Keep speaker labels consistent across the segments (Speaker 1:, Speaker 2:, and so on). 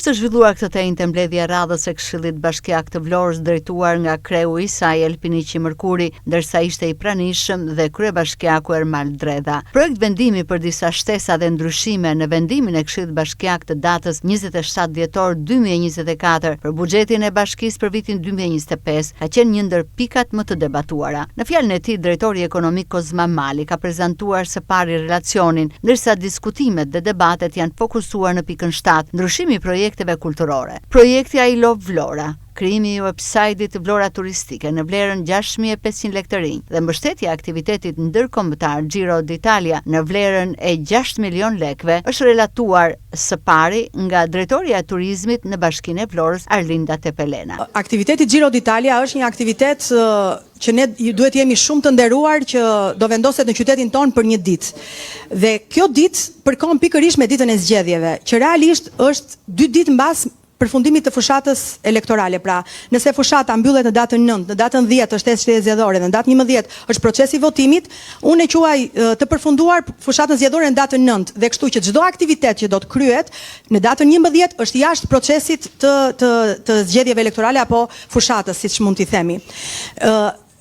Speaker 1: Është zhvilluar këtë të enjte mbledhja e radhës e Këshillit Bashkiak të Vlorës drejtuar nga kreu i saj Elpiniqi Mërkuri, ndërsa ishte i pranishëm dhe kryebashkiaku Ermal Dredha. Projektvendimi për disa shtesa dhe ndryshime në vendimin e Këshillit Bashkiak të datës 27 dhjetor 2024 për buxhetin e bashkisë për vitin 2025 ka qenë një ndër pikat më të debatuara. Në fjalën e tij, drejtori ekonomik Kozma Mali ka prezantuar së pari relacionin, ndërsa diskutimet dhe debatet janë fokusuar në pikën 7, ndryshimi i projekteve kulturore. Projekti I Love Vlora, krijimi i website-it Vlora Turistike në vlerën 6500 lekë të rinj dhe mbështetja e aktivitetit ndërkombëtar Giro d'Italia në vlerën e 6 milion lekëve është relatuar së pari nga drejtoria e turizmit në Bashkinë e Vlorës, Arlinda Tepelena.
Speaker 2: Aktiviteti Giro d'Italia është një aktivitet që ne duhet jemi shumë të nderuar që do vendoset në qytetin tonë për një ditë. Dhe kjo ditë përkon pikërisht me ditën e zgjedhjeve, që realisht është dy ditë mbas përfundimit të fushatës elektorale. Pra, nëse fushata mbyllet në datën 9, në datën 10 është testi zgjedhore dhe në datën 11 është procesi i votimit, unë e quaj të përfunduar fushatën zgjedhore në datën 9 dhe kështu që çdo aktivitet që do të kryhet në datën 11 është jashtë procesit të të të zgjedhjeve elektorale apo fushatës, siç mund t'i themi.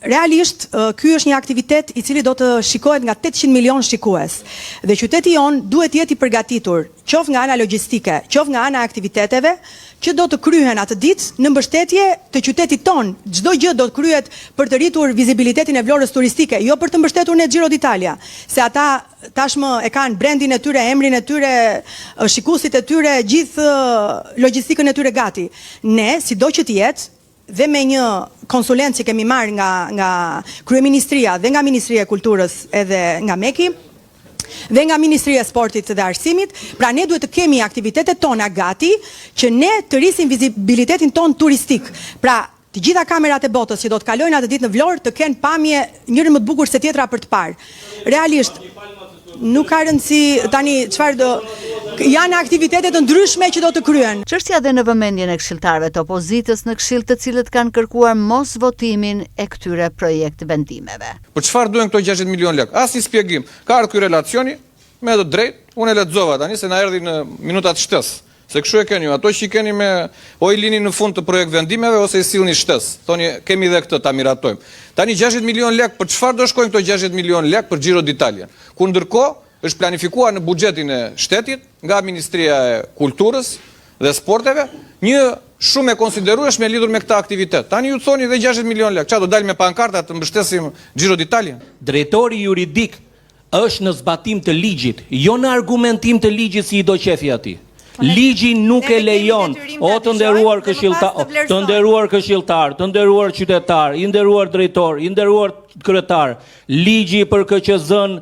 Speaker 2: Realisht, ky është një aktivitet i cili do të shikohet nga 800 milion shikues dhe qyteti jonë duhet të jetë i përgatitur, qoftë nga ana logjistike, qoftë nga ana e aktiviteteve që do të kryhen atë ditë në mbështetje të qytetit tonë. Çdo gjë do të kryhet për të rritur vizibilitetin e Vlorës turistike, jo për të mbështetur ne Giro d'Italia, se ata tashmë e kanë brandin e tyre, emrin e tyre, shikuesit e tyre, gjithë logjistikën e tyre gati. Ne, sido që të jetë, dhe me një konsulencë që kemi marrë nga nga kryeministria dhe nga Ministria e Kulturës edhe nga MEK-i dhe nga Ministria e Sportit dhe Arsimit, pra ne duhet të kemi aktivitetet tona gati që ne të rrisim vizibilitetin tonë turistik. Pra, të gjitha kamerat e botës që do të kalojnë atë ditë në Vlorë të kenë pamje njërin më të bukur se tjetra për të parë. Realisht, nuk ka rëndësi tani çfarë do janë aktivitete të ndryshme që do të kryen.
Speaker 1: Çështja dhe në vëmendjen e këshilltarëve të opozitës në këshill të cilët kanë kërkuar mos votimin e këtyre projekt vendimeve.
Speaker 3: Për çfarë duhen këto 60 milion lekë? Asnjë shpjegim. Ka ardhur ky relacioni, me të drejtë, unë e lexova tani se na erdhi në minutat shtesë. Se kështu e keni ju, ato që i keni me o i lini në fund të projekt vendimeve ose i sillni shtesë. Thoni kemi edhe këtë ta miratojmë. Tani 60 milion lekë për çfarë do shkojnë këto 60 milion lekë për Giro d'Italia? Kur ndërkohë është planifikuar në buxhetin e shtetit nga Ministria e Kulturës dhe Sporteve një shumë e konsiderueshme lidhur me këtë aktivitet. Tani ju thoni dhe 60 milion lekë. Çfarë do dalim me pankarta të mbështesim Giro d'Italia?
Speaker 4: Drejtori juridik është në zbatim të ligjit, jo në argumentim të ligjit si i do qefi atij. Po Ligji nuk e lejon, o të nderuar këshilltar, të nderuar këshilltar, të nderuar qytetar, i nderuar drejtor, i nderuar kryetar, ligji për KQZ-n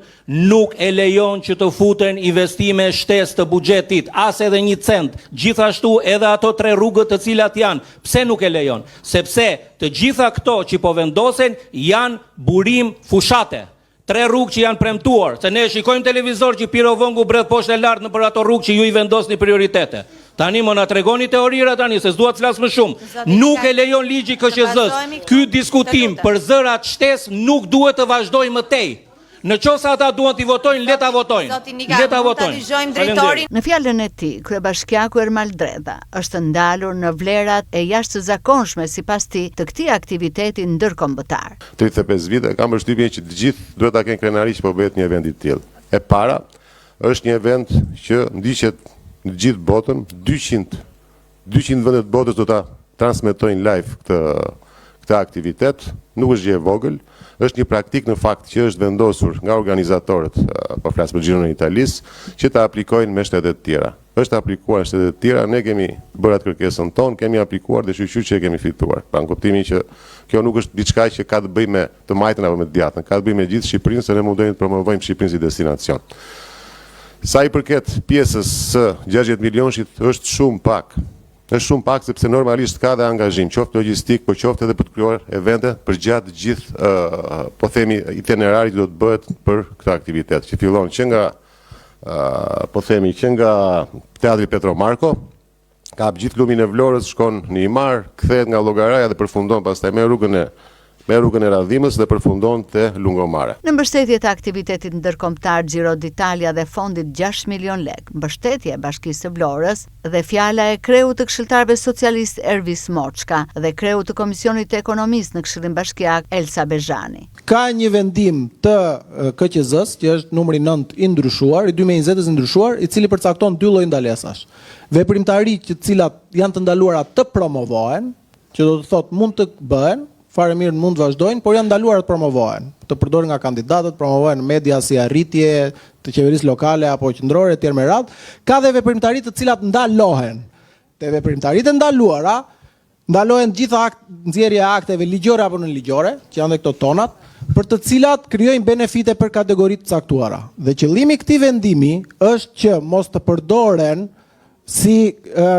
Speaker 4: nuk e lejon që të futen investime shtesë të buxhetit, as edhe një cent. Gjithashtu edhe ato tre rrugët të cilat janë, pse nuk e lejon? Sepse të gjitha këto që po vendosen janë burim fushate. Tre rrugë që janë premtuar, se ne e shikojmë televizor që Piro Vengu bredh poshtë e lart nëpër ato rrugë që ju i vendosni prioritete. Tani mo na tregoni teorira tani, se s'dua të flas më shumë. Nuk e lejon ligji KQZ-s. Ky diskutim për zërat shtesë nuk duhet të vazhdojë më tej. Në qoftë se ata duan t'i votojnë, le ta votojnë. Le ta votojnë.
Speaker 1: Faleminderit. Në fjalën e tij, kryebashkiaku Ermal Dredha është ndalur në vlerat e jashtëzakonshme sipas tij të këtij aktiviteti ndërkombëtar.
Speaker 5: 35 vite, kam përshtypjen që të gjithë duhet ta kenë krenari që po bëhet një event i tillë. E para, është një event që ndiqet në gjithë botën, 200 200 vende të botës do ta transmetojnë live këtë këtë aktivitet, nuk është gjë e vogël, është një praktikë në fakt që është vendosur nga organizatorët, po flas për Xhiron e Italisë, që ta aplikojnë me shtete të tjera. Është aplikuar në shtete të tjera, ne kemi bërë atë kërkesën tonë, kemi aplikuar dhe shyqyr që e kemi fituar. Pra në kuptimin që kjo nuk është diçka që ka të bëjë me të majtën apo me të djathtën, ka të bëjë me gjithë Shqipërinë se ne mundohemi të promovojmë Shqipërinë si destinacion. Sa i përket pjesës së 60 milionshit është shumë pak. Është shumë pak sepse normalisht ka dhe angazhim, qoftë logjistik, po qoftë edhe për të krijuar evente përgjatë gjithë po themi itinerarit që do të bëhet për këtë aktivitet, që fillon që nga po themi që nga Teatri Petro Marko, kap gjithë lumin e Vlorës, shkon në Himarë, kthehet nga Llogaraja dhe përfundon pastaj me rrugën e. Me rrugën e Radhimës dhe përfundon te Lungomare.
Speaker 1: Në mbështetje të aktivitetit ndërkombëtar Giro d'Italia dhe fondit gjashtë milionë lekë, mbështetje e Bashkisë së Vlorës, dhe fjala e kreut të këshilltarëve socialistë Ervis Moçka dhe kreut të Komisionit të Ekonomisë në Këshillin Bashkiak Elsa Bezhani.
Speaker 6: Ka një vendim të KQZ-së, që është numri nëntë i ndryshuar, i 2020-ës i ndryshuar, i cili përcakton dy lloj ndalesash. Veprimtari që të cilat janë të ndaluara të promovohen, që do të thotë mund të bëhen, fare mirë mund të vazhdojnë, por janë ndaluar të promovohen, të përdoren nga kandidatët, promovohen në media si arritje të qeverisë lokale apo qendrore etj me radhë, ka dhe veprimtari të cilat ndalohen. Te veprimtaritë e ndaluara ndalohen të gjitha akt, nxjerrja e akteve ligjore apo nënligjore, që janë dhe këto tonat, për të cilat krijojnë benefite për kategori të caktuara. Dhe qëllimi i këtij vendimi është që mos të përdoren si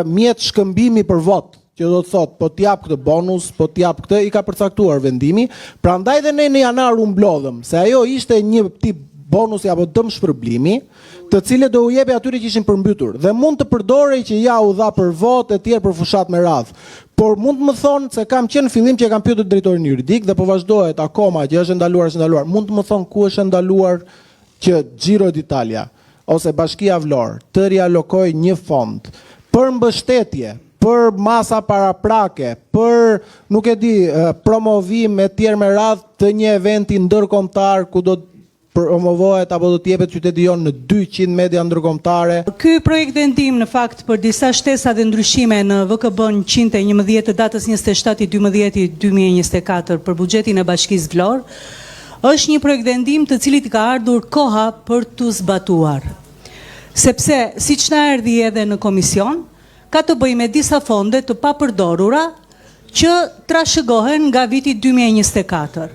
Speaker 6: mjet shkëmbimi për votë, që do të thotë po të jap këtë bonus, po të jap këtë, i ka përcaktuar vendimi. Prandaj dhe ne në janar u mblodhëm, se ajo ishte një tip bonusi apo dëmshpërblimi, të cilët do u jepej atyre që ishin përmbytur dhe mund të përdorej që ja u dha për votë e tjerë për fushatë me radhë. Por mund të më thonë se kam qenë në fillim që e kam pyetur drejtorin juridik dhe po vazhdohet akoma që është e ndaluar, është e ndaluar. Mund të më thonë ku është e ndaluar që Giro d'Italia ose Bashkia Vlorë të rialokojë një fond për mbështetje, për masa paraprake, për nuk e di, promovim e tjerë me radhë të një eventi ndërkombëtar ku do të promovohet apo do të jepet qyteti jonë në 200 media ndërkombëtare.
Speaker 7: Ky projektvendim në fakt për disa shtesa dhe ndryshime në VKB 111 të datës 27 i 12 2024 për buxhetin e Bashkisë Vlorë, Është një projektvendim të cilit i ka ardhur koha për t'u zbatuar. Sepse, siç na erdhi edhe në komision, ka të bëjë me disa fonde të papërdorura që trashëgohen nga viti 2024.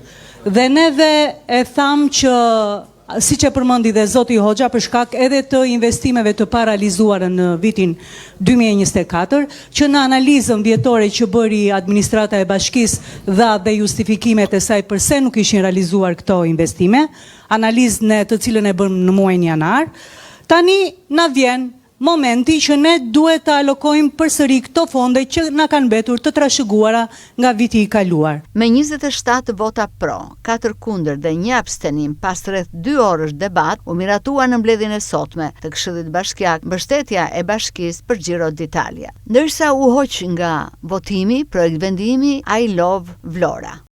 Speaker 7: Dhe neve e thamë që siç e përmendi dhe zoti Hoxha për shkak edhe të investimeve të parealizuara në vitin 2024, që në analizën vjetore që bëri administrata e bashkisë dha dhe justifikimet e saj përse nuk ishin realizuar këto investime, analizë ne të cilën e bëmë në muajin janar, tani na vjen momenti që ne duhet të alokojmë përsëri këto fonde që na kanë mbetur të trashëguara nga viti i kaluar.
Speaker 1: Me 27 vota pro, katër kundër dhe një abstenim pas rreth dy orësh debat, u miratua në mbledhjen e sotme të Këshillit Bashkiak mbështetja e Bashkisë për Giro d'Italia. Ndërsa u hoq nga votimi projektvendimi I Love Vlora.